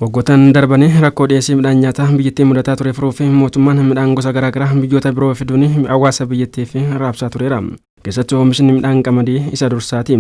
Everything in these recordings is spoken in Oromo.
Waggoottan darbanii rakkoo dhiyeessii midhaan nyaataa biyyattii mudataa ture furuuf mootummaan midhaan gosa garaagaraa biyyoota biroo fiduun hawaasa biyyattiif raabsaa tureera. Keessattuu oomishni midhaan qamadii isa dursaati.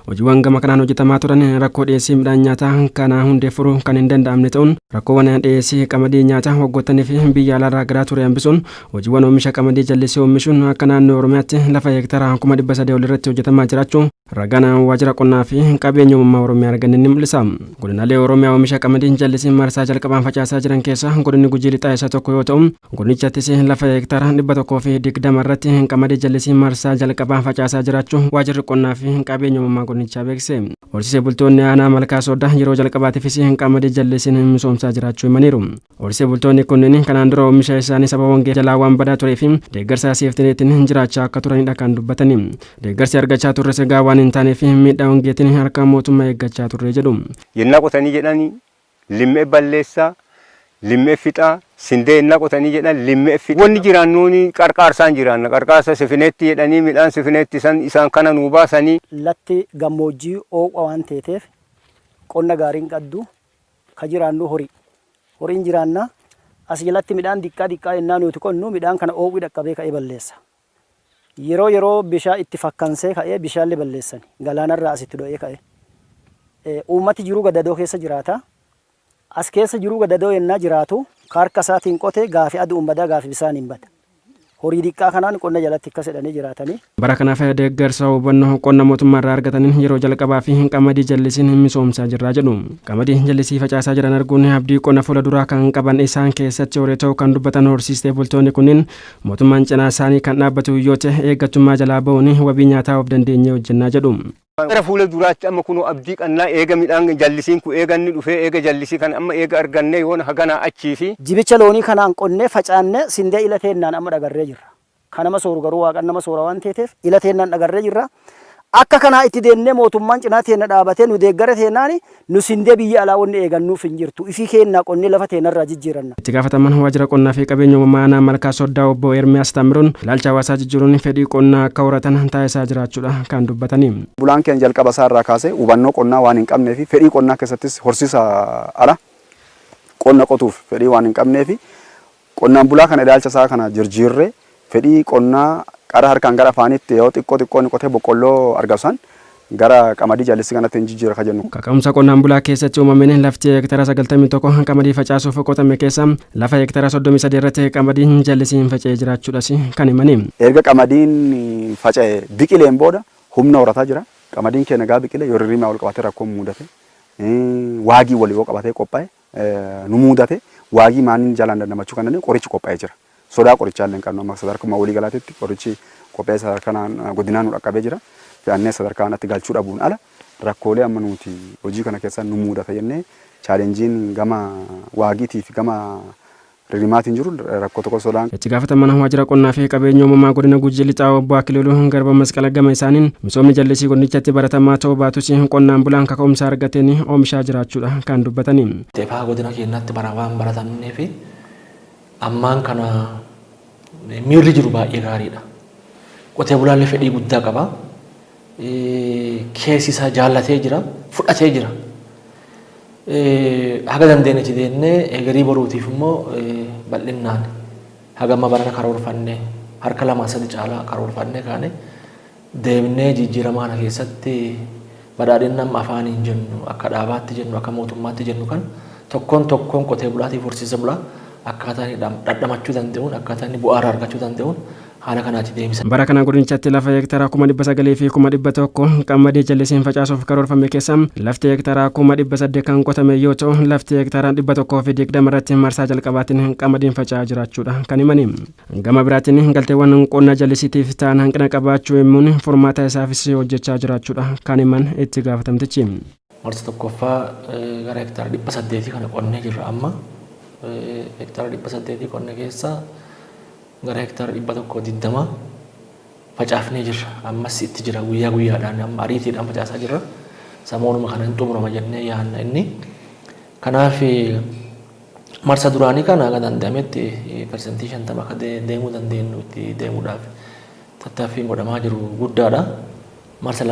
Hojiiwwan gama kanaan hojjetamaa turan rakkoo dhiyeessii midhaan nyaataa kana hundee furuu kan hin danda'amne ta'uun, rakkoowwan dhiyeessii qamadii nyaataa waggoottanii fi biyya alaarraa garaa ture hambisuun hojiiwwan oomisha qamadii jallisii oomishuun akka naannoo Oromiyaatti lafa heektara 300,000 ol irratti hojjetamaa jiraachuu ragaan Waajjira Qonnaa fi Qabeenya Uumamaa Oromiyaa arganne ni mul'isa. Godinaalee Oromiyaa oomisha qamadii jallisii marsaa jalqabaan facaasaa jiran keessaa godinni Gujii Lixaa isa tokko yoo ta'u, godinichaattis lafa heektara 120 irratti qamadii jallisii marsaa jalqabaan facaasaa jiraachuu Waajjirri Qonnaa fi Qabeenya Uumamaa godinichaa beeksise. Horsiisee bultoonni aanaa Malkaa Sooddaa yeroo jalqabaatiifis qamadii jallisiin misoomsaa jiraachuu himaniiru. Horsiisee bultoonni kunneen kanaan dura oomisha isaanii sababa hongee jalaa waan badaa turee fi deeggarsa seeftineetiin jiraachaa akka turanidha kan dubbatani. Deeggarsi argachaa turres egaa waan hin taaneef miidhaa hongeetiin harka mootummaa eeggachaa turre jedhu. Yennaa qotanii jedhanii limmee balleessaa, limmee fixaa, sindee yennaa qotanii jedhan limmee fixaa. Wanni jiraannuuni qarqaarsaan jiraanna. Qarqaarsa sifineetti jedhanii midhaan sifineetti san isaan kana nuu baasanii. Latti gammoojjii oowwa waan teeteef qonna gaarii hin qaddu. Ka jiraannu horii. Horiin jiraanna. As jalatti midhaan diqqaa diqqaa yennaa nuti qonnu midhaan kana oowwi dhaqqabee ka'ee balleessa. Yeroo yeroo bishaan itti fakkansee ka'ee bishaanle balleessani. Galaanarraa asitti dho'ee ka'ee. Uummati jiruu gadadoo keessa jiraata. As keessa jiruu gadadoo yennaa jiraatu ka harka isaatiin qote gaafi adu'uun bada, gaafi bisaaniin bada. Horii diqqaa kanaan qonna jalatti akkas jedhanii jiraatanii. Bara kanaaf deeggarsa hubannoo qonna mootummaa irraa argataniin yeroo jalqabaa fi qamadii jallisiin misoomsaa jirraa jedhu. Qamadii jallisii facaasaa jiran arguun abdii qonna fuula duraa kan qaban isaan keessatti horee ta'uu kan dubbatan horsiistee bultoonni kunneen, mootummaan cinaa isaanii kan dhaabbatu yoo ta'e eeggattummaa jalaa ba'uun wabii nyaataa of dandeenyee hojjennaa jedhu. Gara fuula duraatti amma kunoo abdii qannaa, eega midhaan jallisiin kun eega inni dhufee, eega jallisii kana amma eega argannee yoona haganaa achii fi. Jibicha loonii kanaan qonnee facaannee sindee ila teennaan amma dhagarree jirra. Ka nama sooru garuu Waaqan nama soora waan teeteef ila teennaan dhagarree jirra. Akka kanaa itti deemnee mootummaan cinaa teenna dhaabatee nu deeggare teennaani nu sindee biyya alaa wonni eegannuuf hin jirtu. Ifii keennaa qonnee lafa teennarraa jijjiiranna. Itti gaafatamaan Waajjira Qonnaa fi Qabeenya Uumamaa Aanaa Malkaa Soddaa Obbo Ermiyaas Taammiruun ilaalcha hawaasaa jijjiiruun fedhii qonnaa akka horatan taasisaa jiraachuudha kan dubbatani. Bulaan keenya jalqaba isaa irraa kaasee hubannoo qonnaa waan hin qabnee fi fedhii qonnaa keessattis horsiisa ala qonna qotuuf fedhii waan hin qabnee fi qonnaan bulaa kana ilaalcha isaa kana jirjiirree fedhii qonnaa qara harkaan gara afaaniitti yoo xiqqoo xiqqoo inni qotee boqqolloo argatu san gara qamadii jallisii kanatti hin jijjiira ka jennu. Kaka'umsa qonnaan bulaa keessatti uumameen lafti heektara 91 qamadii facaasuuf qotame keessa lafa heektara 33 irratti qamadiin jallisiin faca'ee jiraachuudhas kan himani. Erga qamadiin faca'e biqileen booda humna horataa jira. Qamadiin keenya gaafa biqile yoo rirrimaa wal qabatee rakkoon muudate, waagii wal yoo qabatee qophaa'e nu muudate, waagii maaniin jalaan dandamachuu kan dandeenyu qorichi qophaa'ee jira. Sodaa qorichaa illee hin qabnu, amma sadarkuma walii galaatitti qorichi qophaa'ee sadarkaa godinaa nu dhaqqabee jira. Fe'annee sadarkaa kanatti galchuu dhabuun ala rakkoolee amma nuti hojii kana keessa nu muudata jennee chaalenjiin gama waagiitii fi gama ririmaatiin jiru rakkoo tokko sodaan. Itti gaafatamaan Waajjira Qonnaa fi Qabeenya Uumamaa Godina Gujii Lixaa Obbo Akiliiluu Garba Masqala gama isaaniin misoomni jallisii godinichatti baratamaa ta'uu baatus qonnaan bulaan kaka'umsa argateen oomishaa jiraachuudha kan dubbatani. Teephaa godina keenyaatti bara waan baratamnee fi ammaan kana miirri jiru baay'ee gaariidha. Qotee bulaallee fedhii guddaa qaba. Keessi isaa jaallatee jira, fudhatee jira. Haga dandeenyetti deemnee egerii boruutiif immoo bal'innaan haga amma barana karoorfanne harka lamaa sadi caalaa karoorfannee kaane deemnee jijjiirama kana keessatti badhaadhinni amma afaaniin jennu, akka dhaabaatti jennu, akka mootummaatti jennu kan tokkoon tokkoon qotee bulaatiif horsiisa bulaa akkaataa inni dhandhamachuu danda'uun, akkaataa inni bu'aa irraa argachuu danda'uun haala kanaatti deemsa. Bara kana godinichatti lafa heektara 900,000 fi 100,000 qamadii jallisiin facaasuuf karoorfame keessa lafti heektara 800,000 kan qotame yoo ta'u, lafti heektara 120 irratti marsaa jalqabaatiin qamadiin faca'aa jiraachuudha kan himani. Gama biraatiin galteewwan qonna jallisiitiif ta'an hanqina qabaachuu himuun furmaata isaafis hojjechaa jiraachuudha kan himan itti gaafatamtichi. Marsa tokkoffaa gara hektaara 800 kana qonnee jirra amma. Hektaara 800 qonne keessaa gara hektaara 120 facaafnee jirra. Ammas itti jira, guyyaa guyyaadhaan amma ariitiidhaan facaasaa jirra. Samoonuma kana hin xumurama jennee yaadna inni. Kanaaf marsa duraanii kana haga danda'ametti 50% akka deemuu dandeenyu itti deemuudhaaf tattaaffiin godhamaa jiru guddaadha. Marsa